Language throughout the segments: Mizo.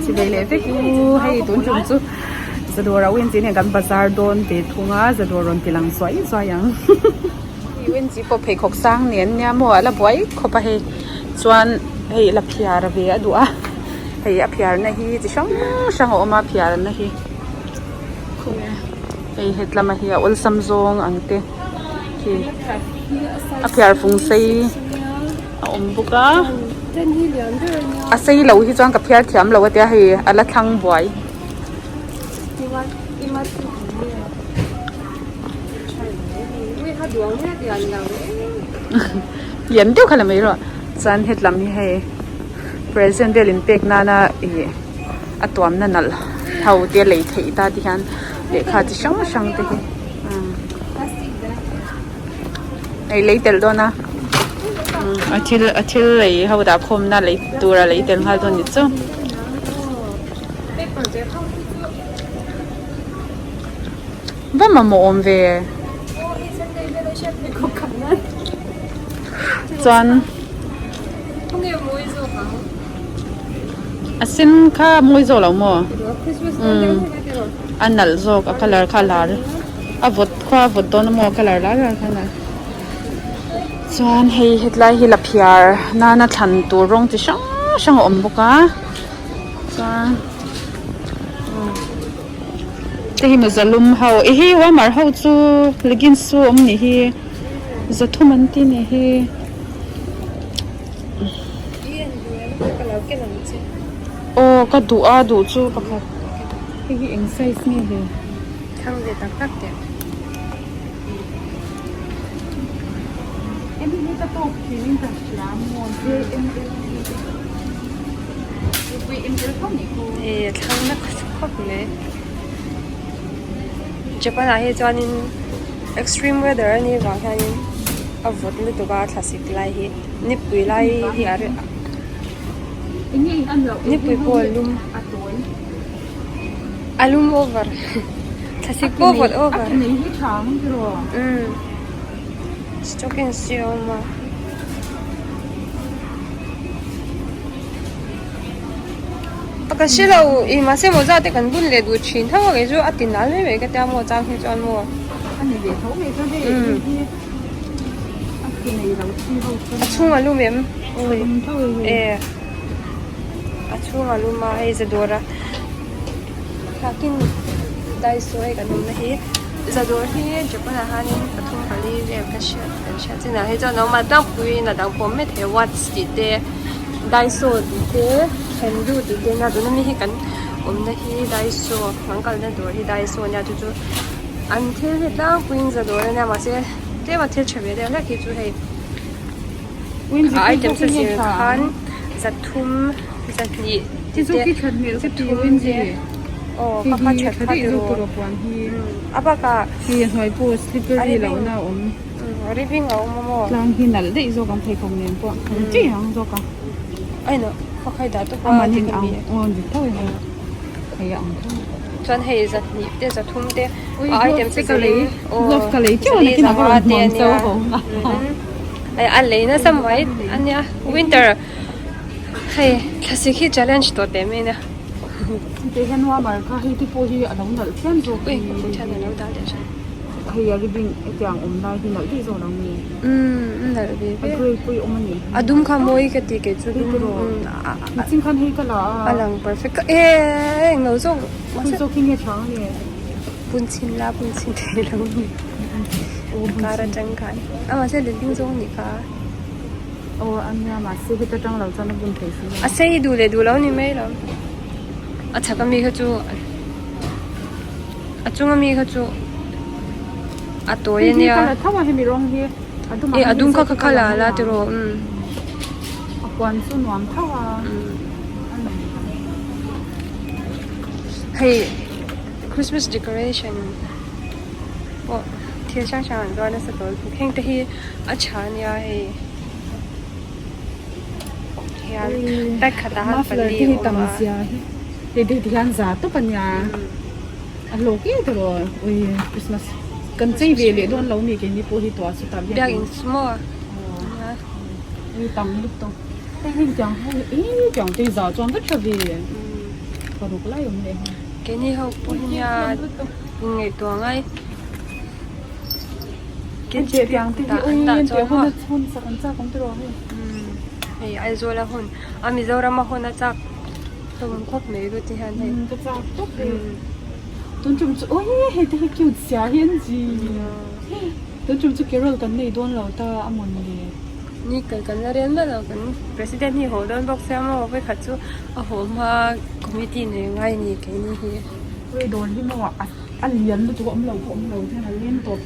Chivei leh vek u hei tun tum chu Zadawr ah Wendy nen kan bazar dawn ve thung a Zadawr rawn ti lang zuai zuai ang hei Wendy pawh pheikhawk sang nen nia maw a la buai khawp a hei chuan hei la phiar ve a duh a hei a phiar na hi chi hrang hrang a awm a phiar na hi hei hetlama hi a awlsam zawng ang te khi a phiar fung sei. a awm bawk a a sei lo hi chuan ka phiar thiam lo a tia hei a la thlang buai. Lian deuh kha la mai rawh chuan hetlam hi hei present vel inpek nana ih a tuamna nalh ho te lei theih ta ti hian lehkha chi hrang hrang te hi. Hei lei tel dawn a a thil a thil lei ho dah khawm na lei tur a lei tel nghal dawn ni chu. Va mamawh awm ve chuan a sen kha mawi zawk lo maw a nalh zawk a colour kha a lar. A vawt khua a vawt dawn a maw colour lai lai khan a chuan hei hetlai hi laphiar nana thlan tur rawng chi hrang hrang a awm bawk a chuan te hi mawza lum ho i hi warmer ho chu leggings chu a awm nih hi zathum an ti nih hi. Aw ka duh a duh chu pakhat hei hi eng size nge le. Thlang ve tak tak teh. M hi ka tawk thin in ka hria maw J M L Pui M L tho ni khu. E thlang na khawp mai. Japan ah hi chuanin extreme weather a nih vang hianin a vawt lutuk a thlasik lai hi nipui lai hi a reh nipui pawh a lum. A lum over thlasik pawh vawt over a nei hi tha ang tiraw umm stockings chi a awm a a ka hre lo ih mahse mawza te kan bun leh duh thin tho a kei chu a ti nal mai mai ka tia maw chang hi chuan maw a ni ve tho mai chuan hei hei hi a ki nei lo chi ho chuan a chhung a lum em a lum tho e e. A chhungah lum a hei zadawr a thlakin daiso hei kan awmna hi zadawr hi Japan ah hianin pathum pali vel ka hriat kan hriat chin ah hi chuan a awm a tlangpuiin a dang pawh mai thei watch tih te daiso tih te hendu tih te nia tuna mi hi kan awmna hi daiso kan kalna dawr hi daiso ania chu chu an thil hi tlangpuiin zadawr ania mahse tlema thil tha ve deuh hlek hi chu hei. A items a zir khan zathum zahnih te zathum te aw kha kha that kha tiraw a bakah a ribing a awm a maw aino kha khai dah tawp a chuan hei zahnih te zathum te a items a zirin aw zali zanga te ania. A lei nasa mai a nia winter hei thlasik hi challenge tawh teh mai nia. Tih hian warmer kha hei te pawh hi a lo nalh phian zawk ui ka kut hian a lo dah leh hran. Hei a ribing hetiang awm lai hi nalh daih zawk lo nge. Umm nalh ve ve. A grey pawh hi awm a ni. A dum kha mawi ka ti kei chu dum. Nichin khan hei ka la a. A lang perfect ka e englo zawk. Hei zawk hi nge tha ang le. Pun chhin la pun chhin thei lo ni. Kar atang khan a mahse letling zawng nih kha. Aw a nia mahse heta tang lo chuan a bun thei si lo. A sei duh leh duh lo ni mai lo. A chhak ami kha chu a chung ami kha chu a tawi a nia. Hei hi ka la tho a hemi rawng hi a dum ah E a dum kha kha kha la la tiraw umm. A puan chu nuam tho a. Hei Christmas decoration. pawh thil hrang hrang an zuar nasa tawh lutuk heng te hi a tha ania hei hian pack khatah han pali a awm a. Hei deuh ti hian za tawp ania a hlawk em tawh ui Christmas kan chei ve leh dawn lo mi keini pawh hi tuah chu tah biakin chu maw ui tam lutuk. Hei hei tiang ho hi ih tiang te hi za chuan vek tha ve paruk lai awm leh nghal. Keini ho pawh hi nia inngaihtuah ngai. Tiang te hi ui tiang hun a chhawn sak an chak awm tiraw hei. Hei Aizawl a hun a Mizoram a hun a chak hlawm khawp mai ru ti hian hei. Ka chak tawp e. Tun tum chu ui hei te hi cute sia hi an chi. Tun tum chu Carol kan nei dawn lo ta a mawn le. Ni kal kan la rian mai lo kan President hi haw dawn bawk sia maw vawikhat chu a haw hma committee nei ngai a ni keini hi. Ui dawr hi maw a lian lutuk a awm lo pawh awm lo hian a leng tawp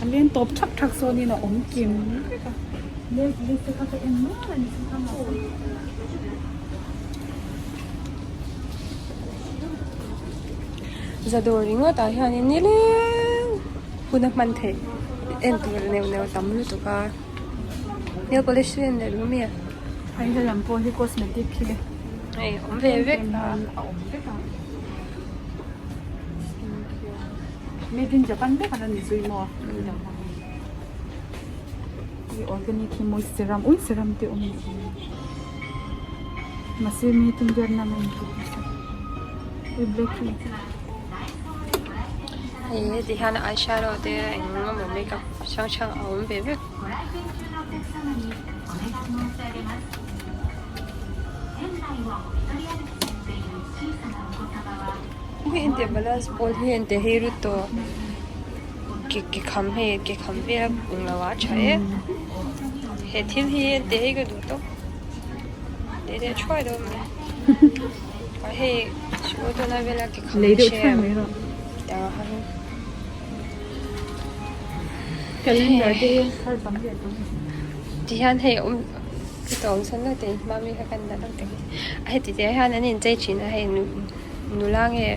a leng tawp thak thak sawnin a awm kim vek a leng police te kha ka en nual a ni chu kha. Zadawr ringawt ah hianin nileng hun a hman theih en tur neuh neuh tam lutuk a nail polish chu en leh duh ami a. Hei helam pawh hi cosmetic hi hei awm ve vek a a awm vek a made in Japan vek an ni zui maw hei organic hi mawi serum ui serum te awm mahse made in Vietnam a inti hei black hi. Hei heti hian eyeshadow te eng emaw makeup hrang hrang a awm ve vek. Hei engtia balance ball hi engtia hei ru tawh ke ke kham hei ke kham vel a eng lo ah a tha e he thil hi engtia hei ka duh tawp lei leh thuai dawn mai a hei sikul tuna vela ke kham Lei deuh thuai mai rawh. Calendar te hi thar tam leh tawh a ni. Tihian hei awm ka awm chhan lo te hma mi kha kan dah deuh tak hi a heti te hian an inchei thin a hei nula nge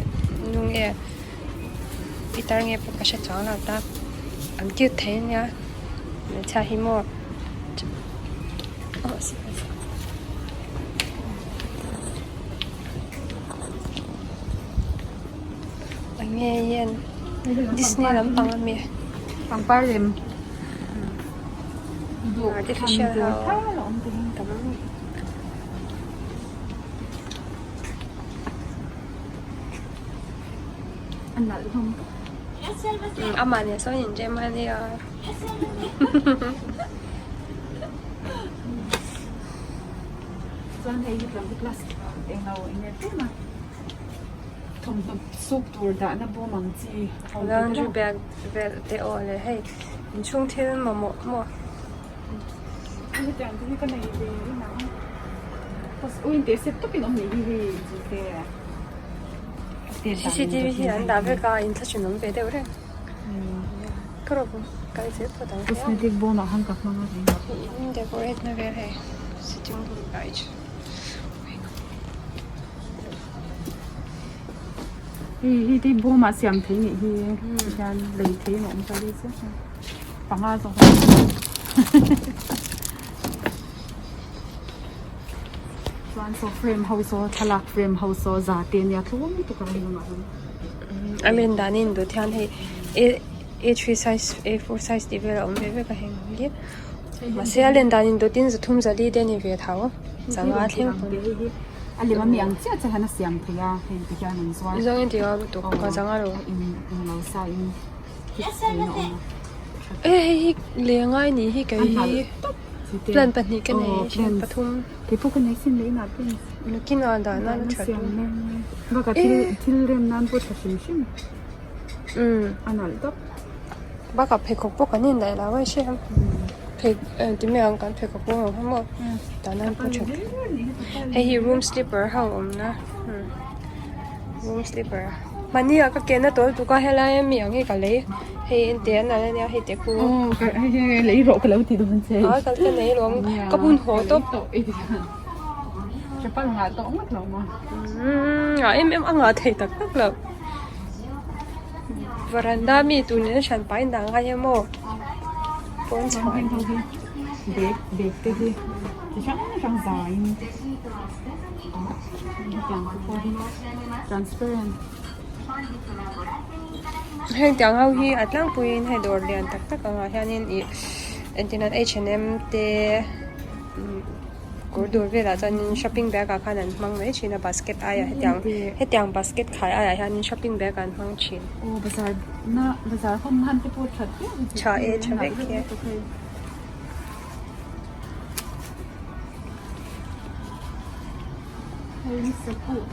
nu nge pitar nge pawh ka hre chuang lo ta an cute thei ania hmeichhia hi maw Enge hian Disney lampang ami pangpar lem artificial ho tam a nalh hlawm amah nen sawn inrem ania. Chuan hei hi tlangval plastic englo eng em em a thawmhnaw suk tur dahna bawm ang chi a awm Laundry bag vel te aw le hei inchhung thil mamawh maw. Hetiang te hi ka nei ve rin ang ui in teh sep tawpin awm nih hi hei zu te. C_C_T_V hi an dah vek a inthlahrun awm ve deuh reng. Ka rawh kal zel phawt ang. Cosmetic bawm ah khan ka hmang a ring. In decorate na vel hei sitting room light. Hei hi te bawm ah siam thei nih hi hian lei thei a awm ta li chiah a panga zawk a chuan saw frame ho saw thlalak frame ho saw za te ania tlawm lutuk a hei lamah hian. A len danin dawt hian hei A three size A four size tih vel a awm ve vek a heng hi mahse a len danin dawtin zathum zali te a ni ve tho sangha thleng pawn. A lem ami ang chiah chiah hian a siam thei a hei ti hian an zuar. Zawng in ti a lutuk ka zang a lo. In englo sa in fix thei in a awm a. E hei hi lengai ni hi kei hi plan pahnih ka nei pathum. Kei pawh ka nei sin leh inah pawh Nakin ah dah nan a that dawn. Bakah thil thil rem nan pawh tha hrim hrim. A nalh tawp. Bakah pheikhawk pawh kan indaih lo a hre ang. Phei ti mai ang kan pheikhawk pawh ang kha maw dah nan pawh tha. Hei hi room slipper ho awmna room slipper. Mahni ah ka ke na tawl tuk a helai ami ang hi ka lei. Hei en te an nalh ania hei te khu. Aw hei hi lei rawh ka lo ti dawn che. A ka ka nei lawm ka bun haw tawp. Chapal ngah tawh ngawt lo maw? Ngah em em a ngah thei tak tak lo. Varanda mi tur nen hran pai dang ngai em aw. Pawn chhuah hi. Bag bag te hi chi hrang hrang zaiin hetiang te pawh hi transparent. Heng tiang ho hi a tlangpuiin hei dawr lian tak tak angah hianin ih entirnan H and M te. Kawr dawr velah chuanin shopping bag ah khan an hmang mai thin a basket aiah hetiang hetiang basket khai aiah hianin shopping bag an hmang thin. Aw bazar na bazar hawn han te pawh that viau ang Tha e tha vek e. Hei sakuh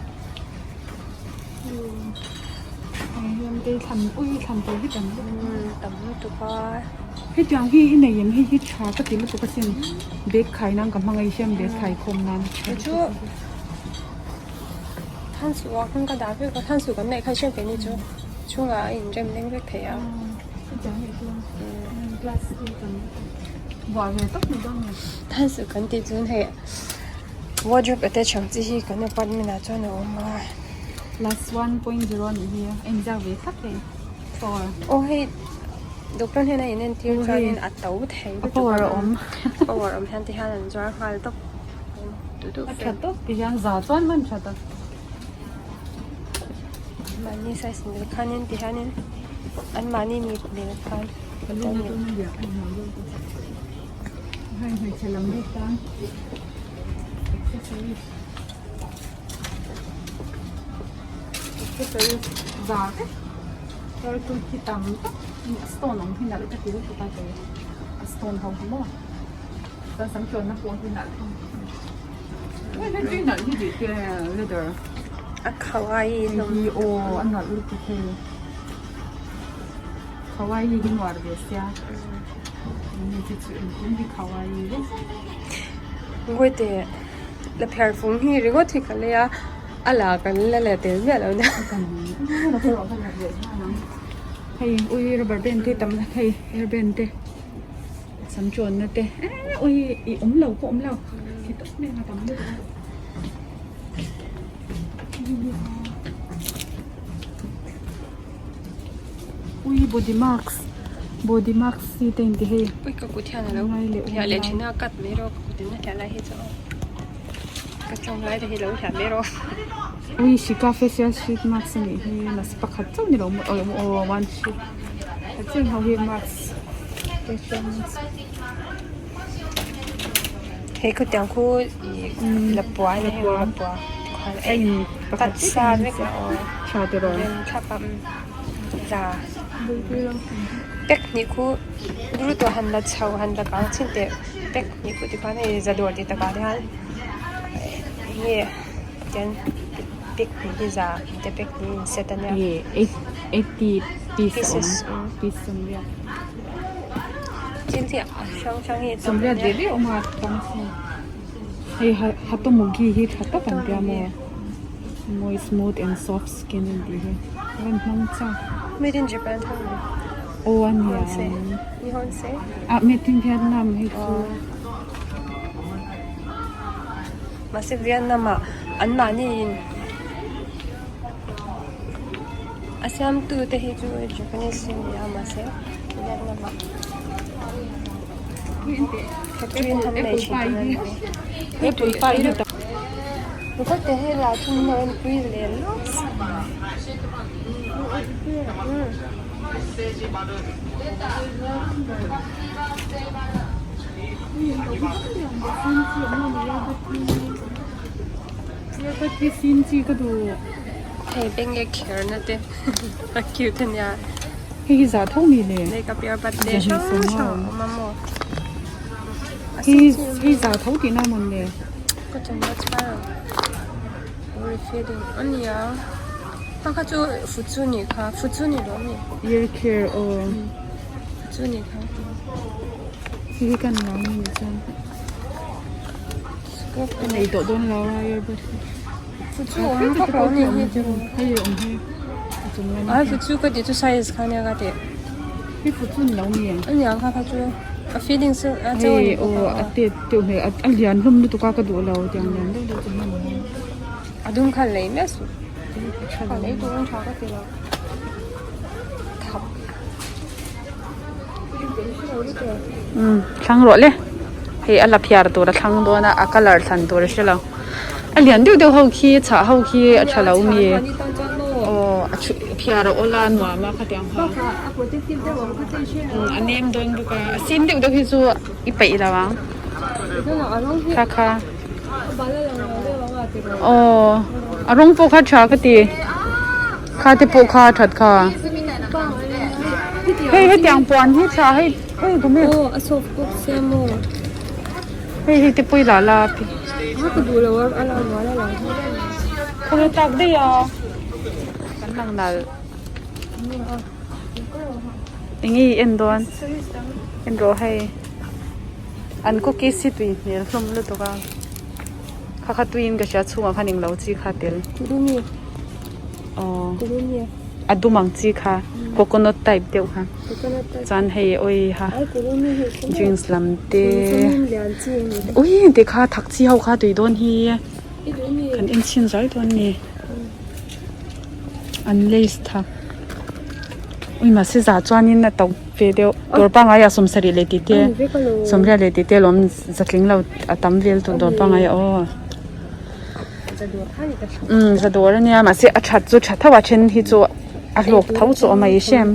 ang hian te thlan ui thlan tur hi tam tam lutuk a. Hetiang hi i nei em hei hi tha ka ti lutuk asin bag khai nan ka hmang a i hriam bag khai khawm nan Chu chu thansuh ah khan ka dah vek a thansuh kan neih khan hriam ve ni chu chhungah a inrem leng vek thei a. Hetiang hi chuan glass hi kan buah ve tawp mai dawn a ni. Thansuh kan tih chuan hei wardrobe attach ang chi hi kan apartment ah chuan a awm a. Plus 1.0 anih hi a inziak ve thlap hei power. Aw hei doctor hnena in entir chuanin a to thei a power a awm power awm hian ti hian an zuar nghal tawp a tha tawp ti hian za chuan man that a. Mahni size mil khanin ti hianin an mahni mit mil khan a to ni. Hei hmeichhe lam bik tan accessories. Accessories za vek hair clip hi tam tak a stone ang hi nalh ka ti lutuk a kei a stone ho hi maw chuan sam chuanna pawh hi nalh thung hei hei chu i nalh hi tih te leather a kawaii hlawm hei hi aw a nalh lutuk hei kawaii hi nuar ve sia mi te chu engkim hi kawaii vek. Ngawite. La phiar fung hi ringawt hi ka lei a, a la kan la la tel miah lo nia. Hei ui rubber band te tam hei hair band te sam chawn na te eh ui ih awm lo pawh awm lo khi tawp mai ang a tam lutuk a. Ui body mask body mask hi te inti hei. Ui ka kut hian alo hliah leh thin a cut mai rawh ka kut in a hliah lai hi chu aw ka tawng lai te hi lo hliah mai rawh. Ui sika facial sheet mask a nih hi mask pakhat chauh ni lo maw aw aw one sheet a chen ho hi mask facial mask. Hei khutiang khu ih lapua a ni hei lapua a in pakhat sa vek a aw tha ti rawh rem thlap a za pack hnih khu ru tawh han la chho han la kang chhin teh pack hnih khu tikhan hei za dawr tih takah te hian enge tian pack hnih hi za te pack hnih in set ania eighty piece a awm piece sawmriat. Thil hi a hrang hrang hi a tam Sawmriat ve ve awm a tam si hei hatomugi hi tha tak an tia maw mawi smooth and soft skin an tih hi a rawn hmang chak. Made in Japan tho ni. Aw a nia. Nihon se. Ah made in Vietnam hei chu. Mahse Vietnam ah an mahni in A siamtu te hi chu Japanese a ni a mahse Vietnam ah factory an han nei thin tih a ni. Apple pie hi Nikawt te hei lah chu min rawn pui leh lawk. Ka duh. Hei beng e kher na te a cute a nia. Hei hi zah tho mi le. Makeup earbud te hrang hrang a awm a maw. Hei hei zah tho tihna mawn le. Ka chawhmeh chhar ang. Refilling a nia. Hma kha chu futsu nih kha futsu ni lo ami. Ear care aw. Futsu nih kha. Hei hi kan lo ni chuan. Ka nei tawh dawn lo a earbud hi. Futsu awm vak lo ni hi chu. Hei awm hi a chung lam Ai futsu ka tih chu size kha nia ka tih. Hei futsu ni lo mi A niang kha kha chu a feeling chu a chauh a ni Hei aw a tet deuh hmel a lian hlawm lutuk a ka duh lo tiang lian deuh deuh chu hman ang. A dum khan lei miah suh. A lei tur an tha ka ti lo. Thap. Umm thlang rawh le hei a la phiar tur a thlang dawn a a colour thlan tur a hre lo a lian deuh deuh ho khi chhah ho khi a tha lo mi aw a phiar a awl a nuam a khatiang kha a nem dawn bawk a a sin deuh deuh hi chu i peih lo ang kha kha. Aw a rawng pawh kha tha ka ti kha te pawh kha that kha hei hetiang puan hi tha hei hei tunge aw a soft bawk sia maw hei hei te pawh i la la a ka duh lo a a la rual a la khawnge tlak daih a kan lang nalh enge i en dawn en rawh hei. An cookies hi tui hmel hlawm lutuk a kha kha tuiin ka hria chhungah khan englo chi kha tel aw a dum ang chi kha coconut type deuh kha chuan hei awiha drinks lam te ui tih kha thak chi ho kha tui dawn hi kan en chhin zai dawn a ni an lace thak ui mahse zah chuanin a to ve deuh dawr pangngai ah sawmsarih leh tih te sawmriat leh tih te lawm zatling lo a tam vel tawh dawr pangngai ah aw umm za dawr ania mahse a that chu tha tho a then hi chu a hlawk tho chu a awm a i hriam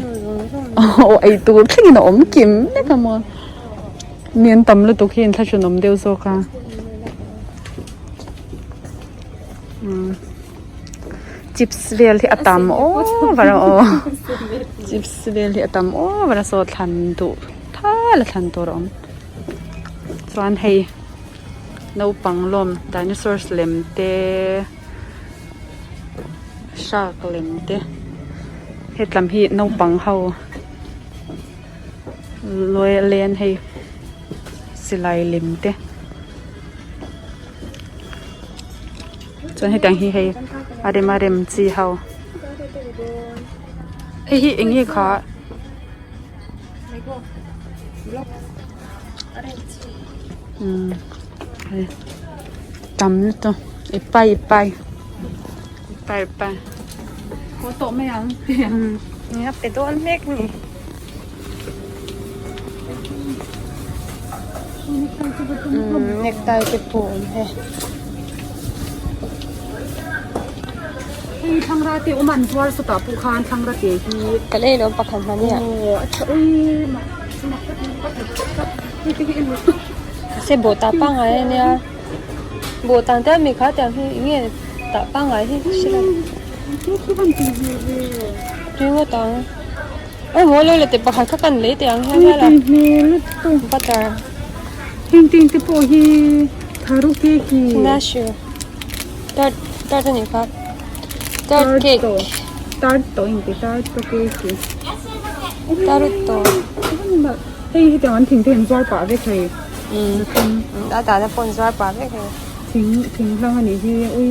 aw eitur thlengin a awm kim vek a maw mi an tam lutuk hi inthlahrun awm deuh zawk a umm. Chips vel hi a tam over a aw chips vel hi a tam over a saw thlan duh thal a thlan tur a awm chuan hei naupang lawm dinosaurs lem te shark lem te hetlam hi naupang ho lawi len hei silai lem te. Chuan hetiang hi hei a rem a rem chi ho hei hi eng nge kha umm hei tam lutuk ippai ippai ippai ippai haw tawh mai ang nia pe dawn mek a ni. Necktie te pawh a awm hei. Hei thlangra te awm a an zuar sawtah pawh khan thlangra te hi. Kan ei lo pakhat hman hi a. Aw a tha ui Se bawh tah pangngai a nia bawh tan te ami kha tiang hi eng nge tah pangngai hi hre lo. Tui ngawt ang. Oi maw lo la te pakhat kha kan lei teh ang hian hian a butter heng ting te pawh hi tharu cake hi nashu tart tart ani kha tart cake tart to in ti tart to cake hi tarut to hei hi tiang an thing te an zuar pah vek hei a dahna pawh an zuar pah vek hei thing thing hlang ani hi ui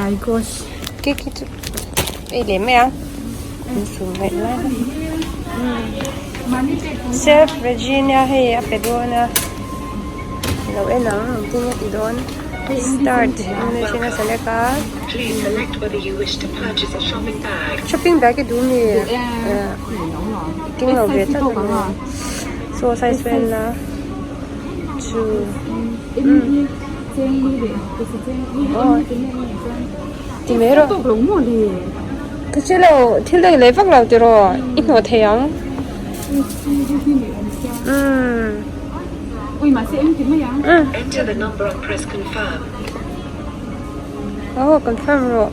my gosh cake hi chu Ei leh mai ang insum ngaih lai Self Regina hei a pe dawn a lo en ang engtin nge ti dawn start English in a select a shopping bag i duh mi keng lo ve tlat a ni so size vel la chu Ti mai rawh. Ka che lo thil dang lei vak lo tiraw i hnawh thei ang. Umm. Aw confirm rawh.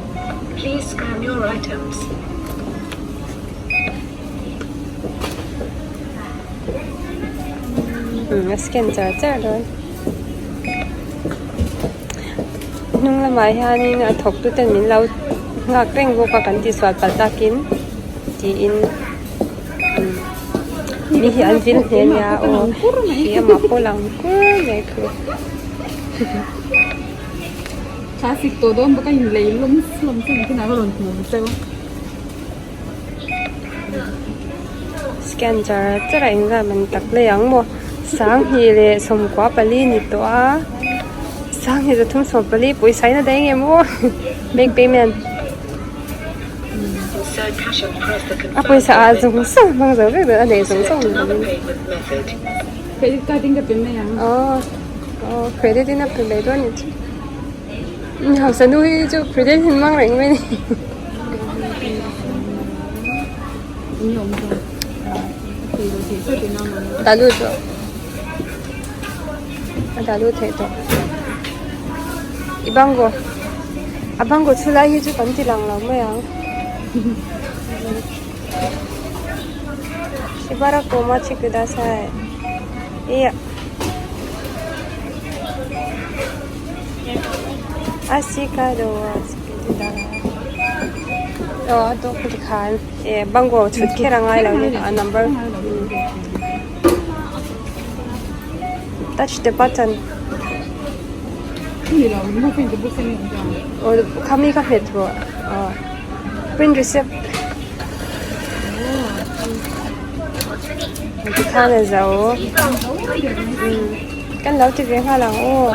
Umm a scan char char dawn. Hnung lamah hianin a thawk tu ten min lo nghak reng bawk a kan tihsual palh takin tiin mi hi an vil hle ania aw khi amah pawh lang kur mai thu. Thlasik tawh dawn bawk a inlei lawm lawm chu engtin ah ka rawn hmu cheu. Scan char char a engzat man tak lei ang maw sanghnih leh sawmkua pali ni tawh a sanghnih zathum sawmpali pawisa in a daih ngem aw bank payment a pawisa ah zawng zawng hmang zo vek dawn a nei zawng zawng Credit card in ka pe mai ang aw aw credit in a pe mai dawn a ni chu. Hausa nu hi chu credit in hmang reng mai a ni. Dah lut rawh. A dah lut theih tawh. I bango a bango chhu lai hi chu kan ti lang lo mai ang. Shibaraku omachi kudasai. Iya. IC card aw a dawk tikhan eh bango chhut kher a ngai lo ni a number touch the button aw khami kha hmet rawh aw print receipt tikhan a zo. Kan lo ti ve nghal ang aw.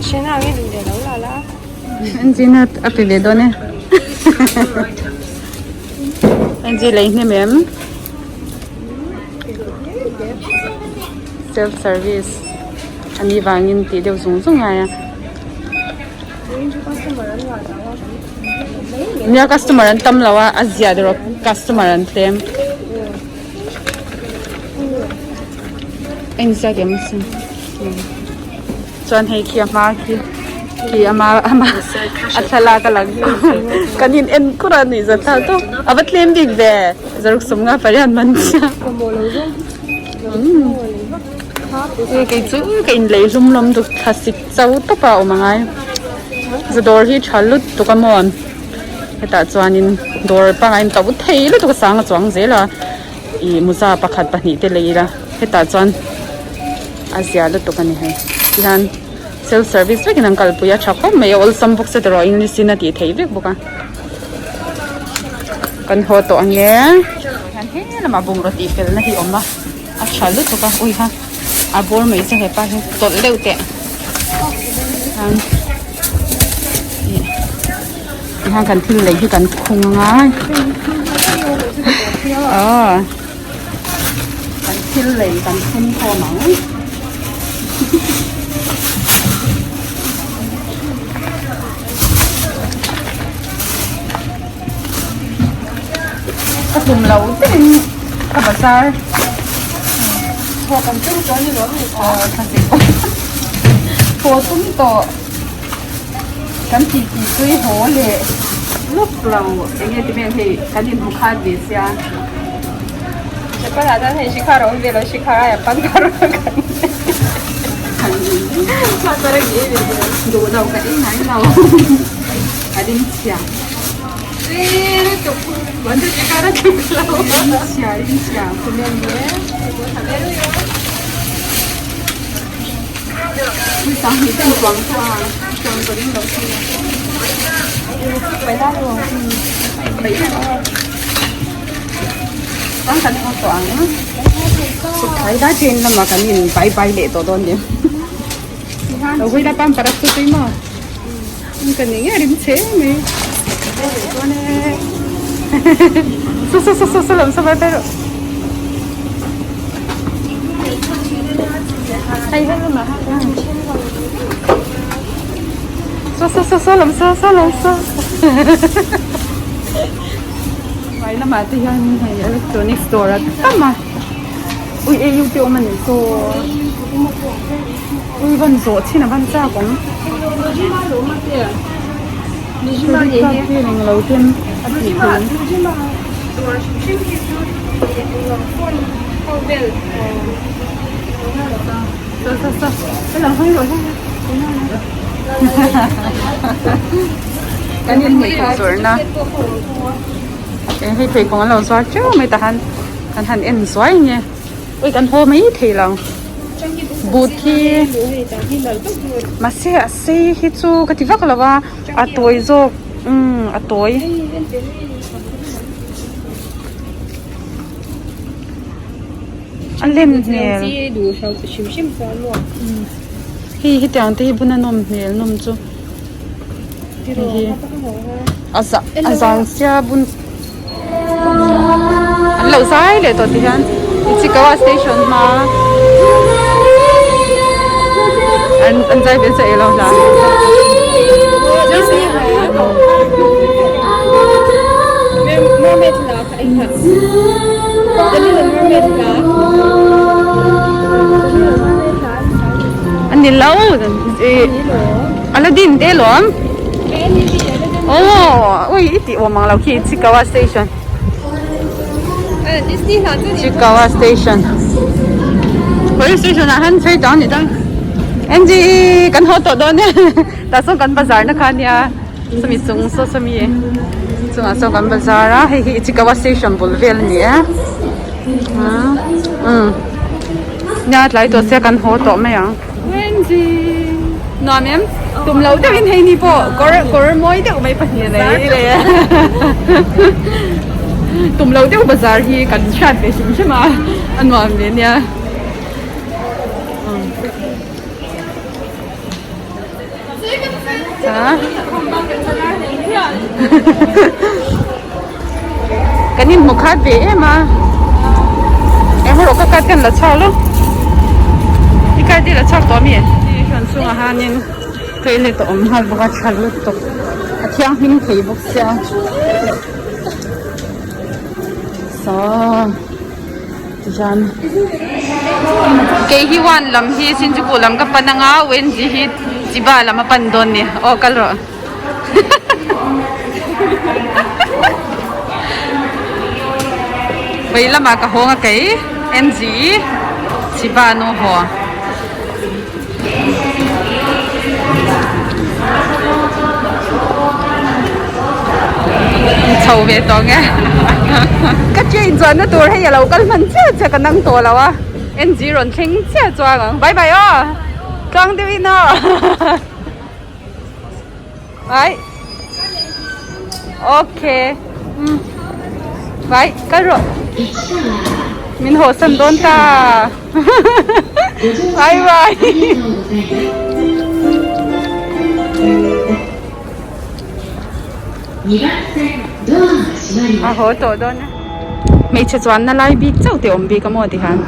Hre na nge duh ve lo la la. Engine a pe ve dawn e. Engine lei hnem em. Self service ani vangin tih deuh zung zung ngai a. Nia customer an tam lo a a zia erawh customer an tlem eng ziak em sin chuan hei khi a hma khi khi ama ama a thlalak a lang kan in en kur a nuih zat thlak tawp a va tlem bik ve zaruk sawmnga pariat man chiah. Kei chu ka inlei hlum lawm duk thlasik cho tawp a awm angai zadawr hi tha lutuk a maw hetah chuanin dawr pangngai in to thei lutuk a sang a chuang zel a ih mawza pakhat pahnih te lei ila hetah chuan a zia lutuk a ni hei tihian self service vekin an kalpui a tha khawp mai a awlsam bawk se tiraw english in a tih theih vek bawk a kan haw tawh ange hian he lamah bungraw tih felna hi a awm a. A tha lutuk a ui kha a bawr mai chu hepa hi tawlh deuh teh chuan ih tihian kan thil lei hi kan khung anga aw kan thil lei kan khung khawm ang. Ka tum lo deuhin ka bazar haw kan tum tawh a ni lo mi kha haw tum tawh kan ti ti tui haw leh lawk lo eng nge ti vel hei kan inhmu khat ve sia Japan ah chuan hei shikhar a awm ve lo shikhar aia pan kar kan duh lo ka ei ngai lo a ding chhia. Ka ni nge rim che mai su su su su su lam su bai bai rawh hei hei lam ah su su su su lam su su lam su vai lamah te hian hei electronic store a tam a ui ei u te awm a nih chu. Ui van zawh chin a van chak awm. Credit card te eng lo ten a tih theih. Sa sa sa helam hawi rawh hei kan inhmuh theih zawrhna hei pheikhawng an lo zuar teuh mai tahan kan han en zuai nge. Ui kan haw mai thei lo but hi mahse a sei hi chu ka ti vak lo a a tawi zawk umm a tawi a len hmel hei hetiang te hi bun a nawm hmel nawm chu hei hi a za a zang sia bun. An lo zai leh tawh ti hian Ichikawa station hma an an zai ve che elo hla. The Little Mermaid hla. Ani lo Aladdin te lawm. Oh, ui i tih awm ang lo khi Chikawa station. Chikawa station. Police station ah han chei tang ni tang. Angie kan haw tawh dawn e. Tah sawn kan bazar na kha nia. Sawmi chung saw sawmi chungah sawn kan bazar a hei hi Ichikawa station bul vel a ni e umm nia tlai tawh sia kan haw tawh mai ang Wendy nuam em tum lo deuhin hei ni pawh kawr kawr mawi deuh mai pahnih a nei leh a tum lo deuh bazar hi kan hriat ve hrim hrim a a nuam ve nia. Kan inhmu khat ve em a eng erawh ka card kan la chhuak lo i card hi la chhuak tawh ami hran chungah hianin toilet a awm nghal bawk a tha lutuk a thianghlim thei bawk sia saw. Tihian kei hi one lam hi Shinjuku lam ka pan anga Wendy hi Chiba lam a pan dawn ni aw kal rawh vei lamah ka hawng a kei NG Chiba nu haw. Chho ve tawh nge ka train chuan na tur hei alo kal hman chiah chiah ka nang tawh lo a NG rawn thleng chiah chuang ang bye bye aw tluang deuh in aw bye okay um bye kal rawh min haw san dawn ta bye bye a haw tawh dawn a hmeichhe chuan na lai bik chauh te awm bik a maw tikhan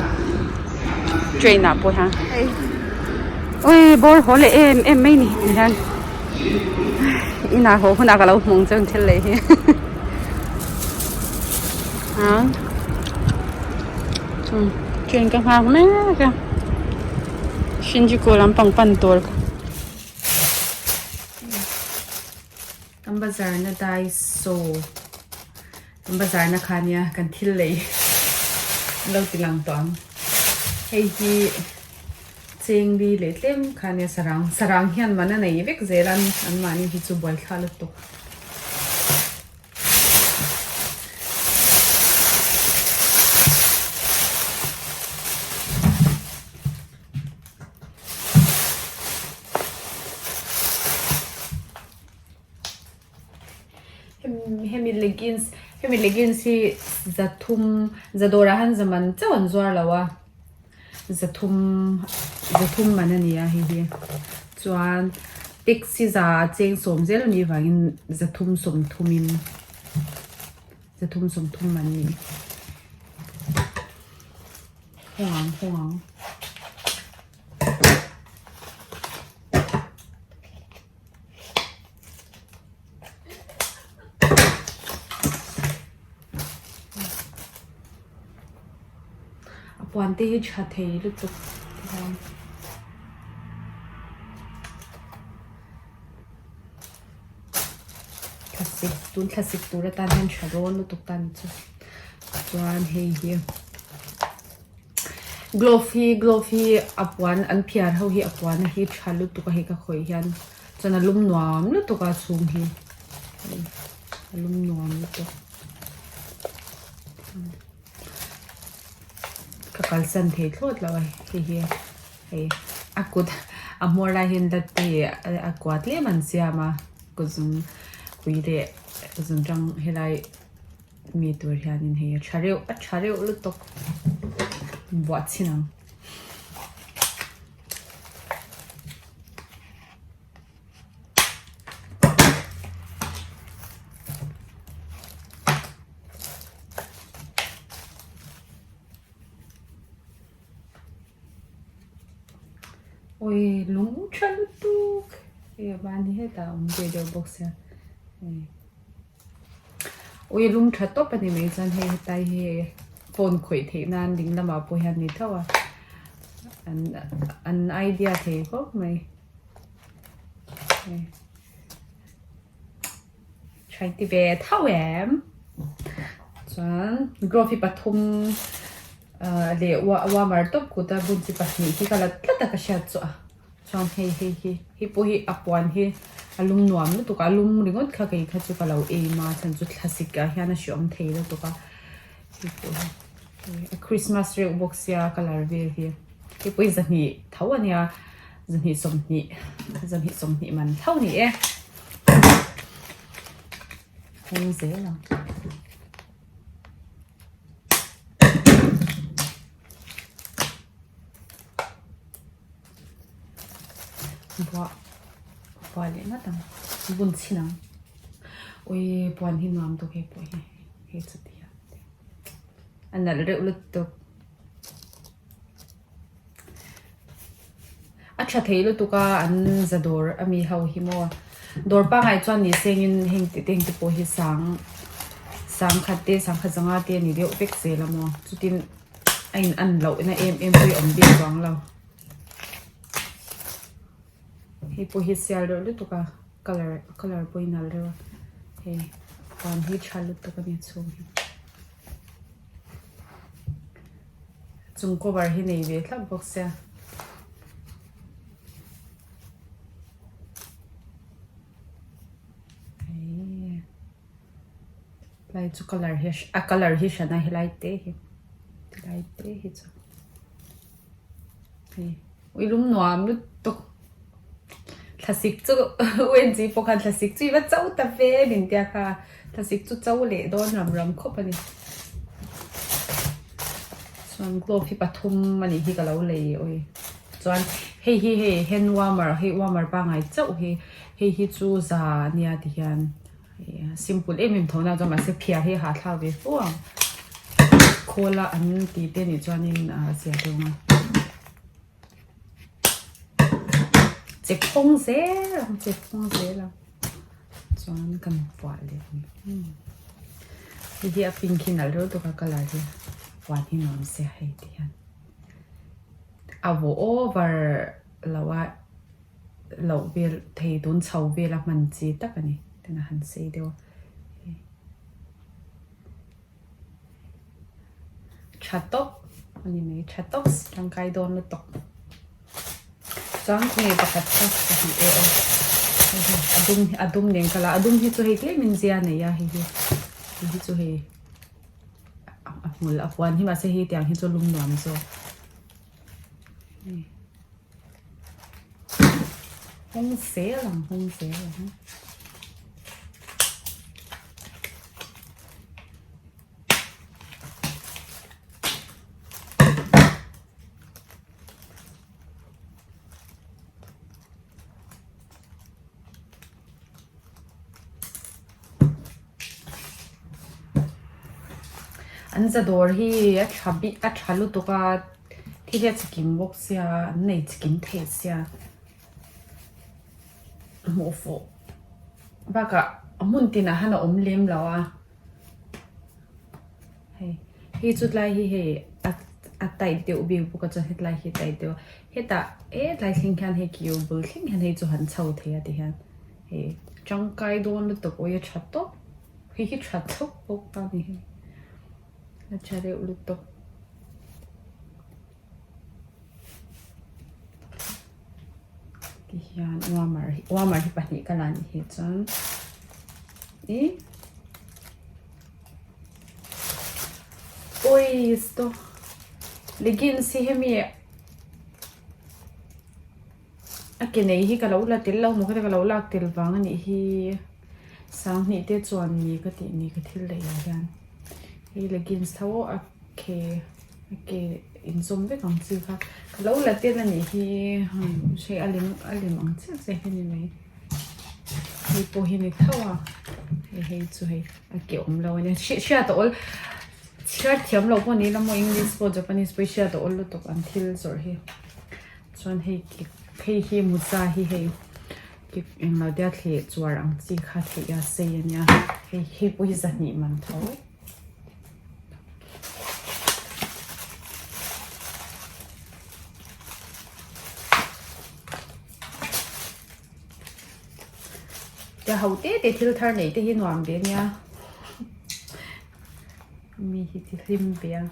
train ah pawh hian ui bawr haw leh em em mai ni tihian inah haw hunah ka lo hmu ang chuan thil lei hi a train ka nghak mek a Shinjuku lampang pan tur kan bazar na daiso kan bazar na kha nia kan thil lei lo ti lang tawh ang hei hi chengli leh tlem kha nia sarang sarang hian man a nei vek zel a an mahni hi chu buaithla lutuk. Hemi leggings hemi leggings hi zathum za dawrah hian za man chauh an zuar lo a zathum zathum man a ni a hei hi chuan taxi za cheng sawm zel a nih vangin zathum sawmthumin zathum sawmthum man a ni. Hawng ang hawng ang. A puan te hi tha thei lutuk tikhan. Thlasik tun thlasik tur atan hian tha dawn lutuk ta ni chu chuan hei hi glove hi glove hi a puan an phiar ho hi a puan hi tha lutuk a hei ka khawih hian chuan a lum nuam lutuk a chhung hi a lum nuam lutuk ka kalsan thei thlawt lo a hei hi hei a kut a hmawr lai hian latte a kua tlem an siam a kut zum pui leh kut zum tang helai mi tur hianin hei a tha reuh a tha reuh lutuk buah chhin ang. Ui lung tha lutuk hei a ban hi hetah a awm ve deuh bawk sia hei. Ui lum tha tawp a ni mai chuan hei hetlai hi hei phone khawih theih nan ding lamah pawh hian ni tho a an an idea thei khawp mai hei tha ti ve tho em chuan glove hi pathum ah leh warmer tawp kut a bun chi pahnih hi ka la tlat a ka hriat chu a. Chuan hei hei hi hei pawh hi a puan hi a lum nuam lutuk a a lum ringawt kha kei kha chu ka lo aim a chhan chu thlasik ah hian a hreawm thei lutuk a hei pawh hi a christmas reuh bawk sia colour vel hi hei pawh hi zahnih tho a nia zahnih sawmhnih zahnih sawmhnih man tho a ni e hawng zel ang. Buah buah leh ngat ang bun chhin ang ui puan hi nuam tuk hei pawh hi hei chu ti a a nalh reuh lutuk a tha thei lutuk a an za dawr ami ho hi maw dawr pangngai chuan ni sengin heng te heng te pawh hi sang sangkhat te sangkhat zanga te a ni deuh vek zel a maw chutin a in an loh na em em pawh hi a awm bik vang lo. Hei pawh hi sial deuh lutuk a colour colour pawh hi nalh deuh a hei puan hi tha lutuk a ni chhung hi chung cover hi nei ve thlap bawk sia. Lai chu colour hi a colour hi hran a helai te hi tilai te hi chu hei ui lum nuam lutuk thlasik chu UNG pawh khan thlasik chu i va cho ta ve min tia kha thlasik chu cho leh dawn ram ram khawp a ni chuan glove hi pathum a nih hi ka lo lei awi chuan hei hi hei hand warmer hei warmer pangngai chauh hi hei hi chu za ania ti hian. Simple em em tho na chuan mahse phiar hi a hahthlak ve fo ang khawl a an tih te nih chuanin a zia deuh ang a che phawng zel ang che phawng zel ang chuan kan vuah leh ang hei hi a pink hi nalh reuh tuk a colour hi puan hi nuam sia hei ti hian a vawh over lo a. loh vel thei tun chho vel a hman chi tak a ni tihna han sei deuh a tha tawp a ni mai tha tawp tangkai dawn lutuk chuan nge pakhat kha ka hmu e aw hei hi a dum a dum nen ka la a dum hi chu hei tlem in zia a nei a hei hi hei hi chu hei a hmul a puan hi mahse hei tiang hi chu lum nuam zawk. Hawng zel ang hawng zel ang. An za dawr hi a tha bik a tha lutuk a thil hi a chikim bawk sia an nei chikim thei sia hmuh fuh bakah a hmun tinah hian a awm lem lo a hei hei chu tlai hi hei a a tight deuh bik bawk a chuan hetlai hi tight deuh a hetah hetlai thleng hian hei kir bul thleng hian hei chu han chho thei a ti hian. Hei tangkai dawn lutuk awi a tha tawp hei hi tha thlawp bawk a ni hei a tha reuh lutuk. Tihian warmer hi warmer hi pahnih ka la ni hi chuan ih ui stop leggings hi hemi A ke nei hi ka lo la tel lo maw ka lo lak tel vang a nih hi sanghnih te chuan ni ka tih ni ka thil daih ah hian hei leggings tho a ke a ke inzawm vek ang chi kha ka lo la tel a nih hi hei a lem a lem ang chiah chiah hi a ni mai hei pawh hi a ni tho a hei hei chu hei a ke awm lo a nia hriat a awl chhiar thiam loh pawh ni ila maw english pawh japanese pawh hi hriat a awl lutuk an thil zawrh hi. Chuan hei hei hi mawza hi hei Englo te a thleh chuar ang chi kha theih a sei a nia hei hei pawh hi zahnih man tho. Tia ho te te thil thar nei te hi nuam ve nia mi hi ti hlim ve a.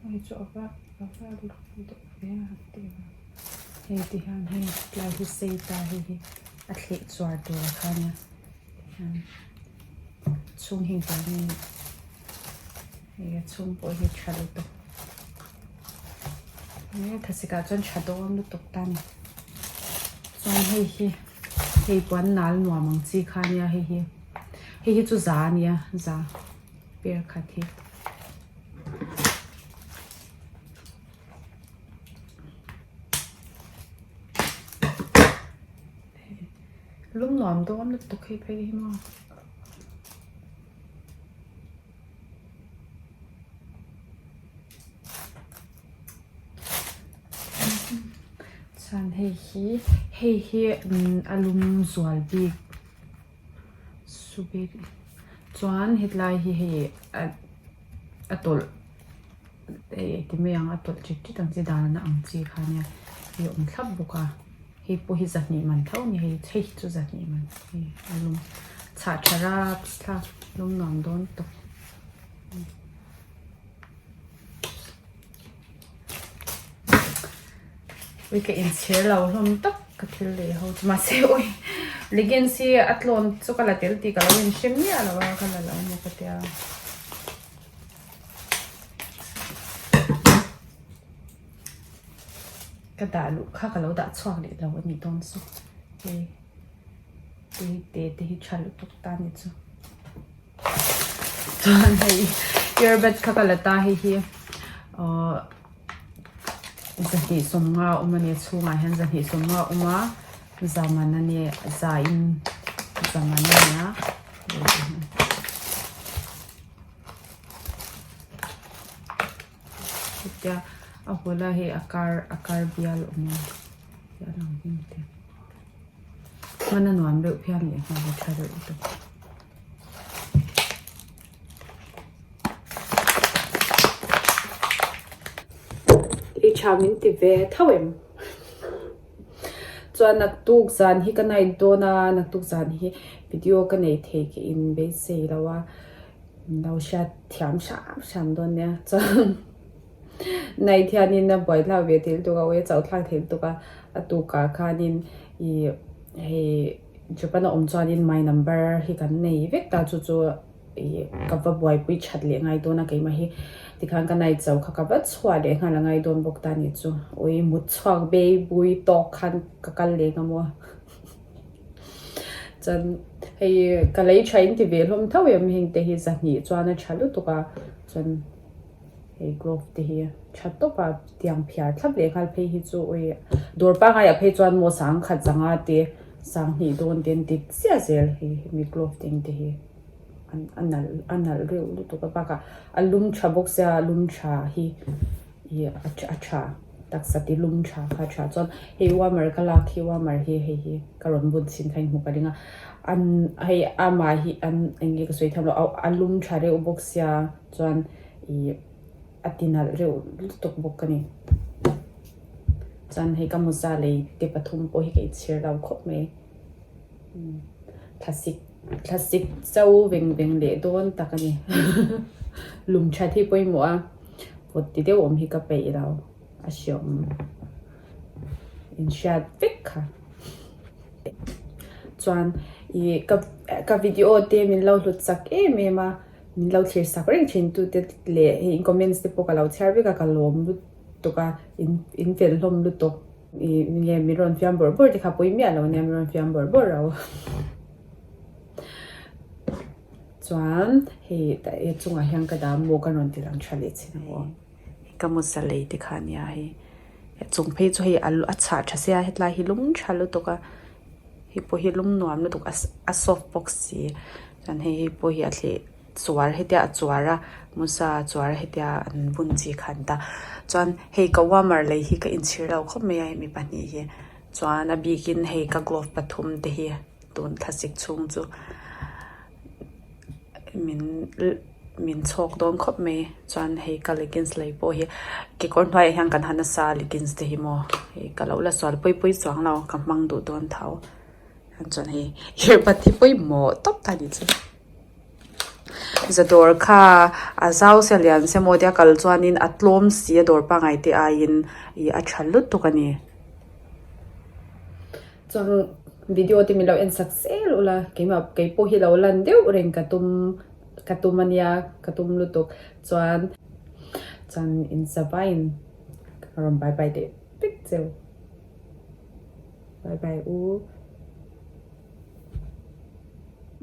Hei chu a va a va deuh ve a han tih ang hei ti hian hei tlai hi sei ta hei hi a thleh chuar tur a kha nia tihian chhung hi engvangin hei a chhung pawh hi tha lutuk he thlasik ah chuan tha dawn lutuk ta a ni chuan hei hi hei puan nal nuam ang chi kha nia hei hi hei hi chu za a nia za per khat hi. Lum nuam dawn lutuk hei phei hi maw. Chuan hei hi hei hi a lum zual bik su bik chuan hetlai hi hei a tawlh hei engti mai ang a tawlh ṭit ṭit ang chi dan ang chi kha nia hei a awm thlap bawk a hei pawh hi zahnih man tho a ni hei hei hi chu zahnih man hei a lum chhah ṭha rap thlak lum nuam dawn tawp. Ui ka inchhir lo hlawm tak ka thil lei ho chu mahse ui leggings hi a tlawn chu ka la tel tih ka lo inhre miah lo a ka la lo maw ka tia. Ka dah luh kha ka lo dah chhuak leh lo a nih dawn chu hei te te hi tha lutuk ta a ni chu. Chuan hei earbuds kha ka la ta hei hi ahh zahnih sawmnga a awm a ni a chhungah hian zahnih sawmnga a awm a zaman a ni za in zaman a ni a hetia a hawla hei a kar a kar bial a awm a a lang hlim te hman a nuam deuh phian leh nghal a tha deuh lutuk. I tha min ti ve tho em? Chuan naktuk zan hi ka night dawn a, naktuk zan hi video ka nei thei ka in beisei lo a, min lo hriat thiam hram hram dawn nia. Chuan night hianin a buai thlak ve thei lutuk a, ui a chauh thlak thei lutuk a, a tukah khanin ih hei. Japan a awm chuanin my number hi kan nei vek ta chu chu ih ka va buaipui that leh ngai dawn a keimah hi tikhan ka night zo kha ka va chhuah leh nghal a ngai dawn bawk ta nih chu ui mut chhuak bei bui tawk khan ka kal leh nga maw chuan hei ka lei tha in ti ve hlawm tho em heng te hi zahnih chuan a tha lutuk a chuan. Hei glove te hi tha tawp a tiang phiar thlap leh nghal phei hi chu ui dawr pangai ah phei chuan maw sang khat zanga te sang hnih dawn te an ti chiah zel hei hemi glove te ang te hi an a nalh a nalh reuh lutuk a bakah a lum tha bawk sia a lum tha hi ih a tha taksa ti lum tha kha a tha chuan hei warmer ka lak hi warmer hi hei hi ka rawn bun chhin kha in hmu ka ring a an hei amah hi an eng nge ka sawi thiam loh a lum tha reuh bawk sia. Chuan ih a ti nalh reuh lutuk bawk a ni. Chuan hei ka mawza lei te pathum pawh hi ka inchhir lo khawp mai. Thlasik thlasik cho veng veng leh dawn tak a ni. Lum that hi pawimawh a, vawt ti deuh awm hi ka peih lo a hreawm inhriat vek kha. Chuan ih ka ka video te min lo hlut chak em em a. Min lo thlir sak reng thin tu te leh hei in comments te pawh ka lo chhiar vek a ka lawm lutuk a in in fel hlawm lutuk ih nge min rawn fiam bawrh bawrh te kha pawi miah lo ania min rawn fiam bawrh bawrh lo chuan hei he chungah hian ka dah maw ka rawn ti lang tha leh chin ang aw ka mawza lei te kha ania hei chung phei chu hei a chhah tha sia hetlai hi lum tha lutuk a hei pawh hi lum nuam lutuk a soft bawk si. Chuan hei hi pawh hi a thleh chuar hetia a chuar a mawza chuar hetia an bun chi kha an ta. Chuan hei ka warmer lei hi ka inchhir lo khawp mai a hemi pahnih hi. Chuan a bikin hei ka glove pathum te hi tun thlasik chhung chu min min chhawk dawn khawp mai. Chuan hei ka leggings lei pawh hi kekawr hnuaiah hian kan ha nasa leggings te hi maw hei ka lo la sual pawi pawi chuang lo ka hmang duh dawn tho. Chuan hei earbud hi pawimawh tawp ta ni chu. Zadawr kha a zau se lian se maw tia kal chuanin a tlawm si a dawr pangngai te aiin ih a tha lutuk a ni. Chuan video te min lo en sak zel ula keimah keipawh hi lo lan deuh reng ka tum ka tum ania ka tum lutuk chuan chuan inzavain ka rawn bye bye leh vek cheu. Bye bye u.